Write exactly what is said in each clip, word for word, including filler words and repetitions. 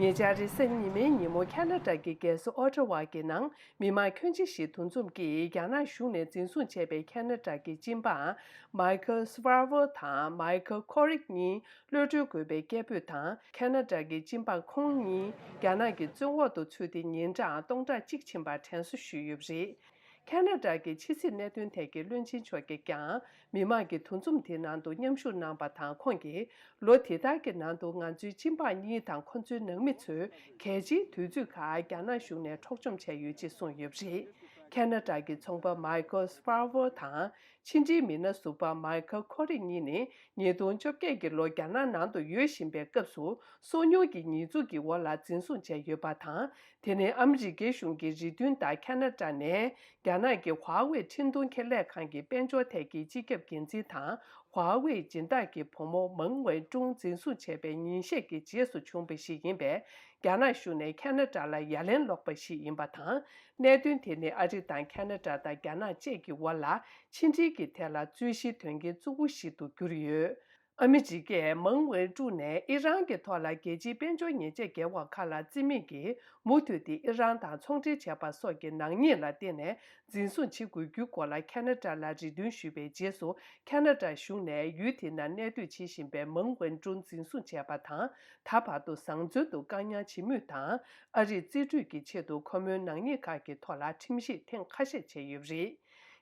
ཉེ་ཆར་རེས་གཟའ་ཉི་མའི་ཉིན་མོ་ཁ་ན་ཌ་གི་རྒྱལ་ས་ཨོ་ཊ་ཝ་གི་ནང་མི་མང་ཁྱོན་ཆེ་ཞིག་འདུ་འཛོམས་ཀྱིས་རྒྱ་ནག་གཞུང་ནས་འཛིན་བཟུང་བྱས་པའི་ཁ་ན་ཌ་གི་སྤྱི་འབངས་མའི་ཁལ་སི་ཝར་ཝར་དང་མའི་ཁལ་ཁོ་རིག་གཉིས་གློད་གྲོལ་དགོས་པའི་སྐད་འབོད་དང་། ཁ་ན་ཌ་གི་སྤྱི་འབངས་ཁོང་གཉིས་རྒྱ་ནག་གི་བཙོན་འོག་ཏུ་ཚུད་དེ་ཉིན་གྲངས་སྟོང་ཕྲག་གཅིག་ཕྱིན་པར་དྲན་གསོ་ཞུས་ཡོད་པ་རེད། ཁ་ན་ཌ་གི་ཕྱི་སྲིད་གནད་དོན་ཐད་ཀྱི་བློན་ཆེན་མཆོག་གིས་ཀྱང་མི་མང་གི་འདུ་འཛོམས་དེའི་ནང་དུ་མཉམ་ཞུགས་གནང་པ་དང་། ཁོང་གིས་ལོ་དེ་ལྟར་གྱི་ནང་དུ་ང་ཚོའི་སྤྱི་འབངས་གཉིས་དང་ཁོ་ཚོའི་ནང་མི་ཚོས་གལ་ཆེའི་དུས་ཚོད་ཁག་རྒྱ་ནག་གཞུང་ནས་འཕྲོག་བཅོམ་བྱས་ཡོད་ཅེས་གསུངས་ཡོད་པ་རེད། ཁ་ན་ཌ་གི་ཚོང་པ་མའི་ཁལ་སི་ཝར་ཝར་དང་། ཕྱི་འབྲེལ་མི་སྣ་ཟུར་པ་མའི་ཁལ་ཁོ་རིག་གཉིས་ནི་ཉིས་སྟོང་བཅོ་བརྒྱད་ཀྱི་ལོ་རྒྱ་ནག་ནང་དུ་ཡོད་བཞིན་པའི་སྐབས་སུ་སོ་ཉུལ་གྱི་ཉེས་འཛུགས་ཀྱི་འོག་ལ་འཛིན་བཟུང་བྱས་ཡོད་པ་དང་། དེ་ནི་ཨ་མི་རི་ཀའི་གཞུང་གི་རེ་འདུན་ལྟར་ཁ་ན་ཌ་ནས་རྒྱ་ནག་གི་ཧྭ་ཝེ་འཕྲིན་གཏོང་ཁེ་ལས་ཁང་གི་དཔལ་འབྱོར་ཐད་ཀྱི་སྤྱི་ཁྱབ་འགན་འཛིན་དང་། ཧྭ་ཝེ་སྦྱིན་བདག་གི་བུ་མོ་མང་ཝེན་ཀྲུང་འཛིན་བཟུང་བྱས་པའི་ཉིན་ཤས་ཀྱི་རྗེས་སུ་བྱུང་བ་ཞིག་ཡིན་པས། རྒྱ་ནག་གཞུང་ནས་ཁ་ན་ཌ་ལ་ཡ་ལན་སློག་པ་ཞིག་ཡིན་པ་དང་། གནད་དོན་དེ་ནི་ཨ་རི་དང་ཁ་ན་ཌ་དང་རྒྱ་ནག་བཅས་ཀྱི་དབར་ལ་ཕྱི་འབྲེལ་གྱི་ཐད་ལ་རྩོད་གཞིའི་དོན་རྐྱེན་གཙོ་བོ་ཞིག་ཏུ་གྱུར་ཡོད། ཨ་མི་རི་ཀས་མང་ཝེན་ཀྲུང་ནས་ཨི་རན་གྱི་ཐོག་ལ་རྒྱལ་སྤྱིའི་དཔལ་འབྱོར་ཉེས་ཆད་འགེལ་བ་ཁག་ལ་བརྩི་མེད་ཀྱིས་མུ་མཐུད་དེ་ཨི་རན་དང་ཚོང་འབྲེལ་བྱས་པ་སོགས་ཀྱི་ནག་ཉེས་ལ་བརྟེན་ནས་འཛིན་བཟུང་བྱེད་དགོས་རྒྱུའི་སྐོར་ལ་ཁ་ན་ཌ་ལ་རེ་འདུན་ཞུས་པའི་རྗེས་སུ། ཁ་ན་ཌ་གཞུང་ནས་ཡུལ་དེ་ན་གནས་སྡོད་བྱེད་བཞིན་པའི་མང་ཝེན་ཀྲུང་འཛིན་བཟུང་བྱས་པ་དང་། ད་བར་དུ་བཟང་བཙོན་དུ་བཀག་ཉར་བྱེད་མུས་དང་། ཨ་རིས་རྩིས་སྤྲོད་ཀྱི་ཆེད་དུ་ཁོ་མོའི་ནག་ཉེས་ཁག་གི་ཐོག་ལ་ཁྲིམས་ཞིབ་ཐེངས་ཁ་ཤས་བྱས་ཡོད་པ་རེད།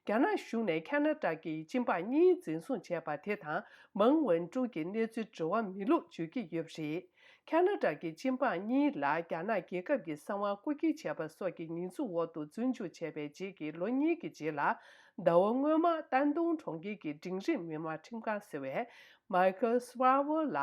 རྒྱ་ནག་གཞུང་ནས་ཁ་ན་ཌ་གི་སྤྱི་འབངས་གཉིས་འཛིན་བཟུང་བྱས་པ་དེ་དང་མང་ཝེན་ཀྲུང་གི་གནས་ཚུལ་འབྲེལ་བ་མེད་ལུགས་བརྗོད་ཀྱི་ཡོད་པ་རེད། ཁ་ན་ཌ་གི་སྤྱི་འབངས་གཉིས་ལ་རྒྱ་ནག་རྒྱལ་ཁབ་ཀྱི་གསང་བ་རྐུ་འཁྱེར་བྱས་པ་སོགས་ཀྱི་ཉེས་འཛུགས་འོག་ཏུ་བཙོན་འཇུག་བྱས་པའི་རྗེས་ཀྱི་ལོ་གཉིས་ཀྱི་རྗེས་ལ། ཟླ་བ་སྔོན་མ་ཏན་ཏུང་གྲོང་ཁྱེར་གྱི་འབྲིང་རིམ་མི་དམངས་ཁྲིམས་ཁང་ཟེར་བས། མའི་ཁལ་སི་ཝར་ཝར་ལ་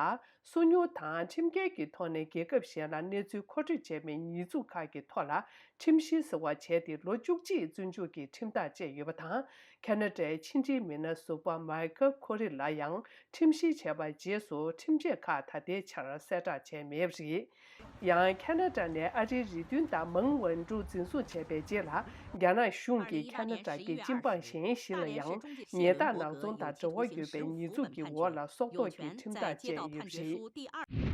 སོ་ཉུལ་དང་ཁྲིམས་འགལ་གྱི་ཐོག་ནས་རྒྱལ་ཁབ་གཞན་ལ་གནས་ཚུལ་མཁོ་སྤྲོད་བྱས་པའི་ཉེས་འཛུགས་ཁག་གི་ཐོག་ལ་ཁྲིམས་བཤེར་ཟེར་བ་བྱས་ཏེ་ལོ་བཅུ་གཅིག་བཙོན་འཇུག་གི་ཁྲིམས་ཐག་བཅད་ཡོད་པ་དང་། ཁ་ན་ཌའི་ཕྱི་འབྲེལ་མི་སྣ་ཟུར་པ་མའི་ཁལ་ཁོ་རི་ལ་ཡང་ཁྲིམས་བཤེར་བྱས་པའི་རྗེས་སུ་ཁྲིམས་ཆད་ཁག་ད་ལྟའི་ཆར་གསལ་བསྒྲགས་བྱས་མེད་པ་རེད། ཡང་ཁ་ན་ཌ་ནས་ཨ་རིའི་རེ་འདུན་ལྟར་མང་ཝན་ཀྲུང་འཛིན་བཟུང་བྱས་པའི་རྗེས་ལ། རྒྱ་ནག་གཞུང་གིས་ཁ་ན་ཌ་གི་སྤྱི་འབངས་གཞན་ཞིག་ལ་ཡང་ཉལ་ཐ་ནག་ཚོང་དང་འབྲེལ་བ་ཡོད་པའི་ཉེས་འཛུགས་ཀྱི་འོག་ལ་སྲོག་ཐོག་གི་ཁྲིམས་ཐག་བཅད་ཡོད་པ་རེད།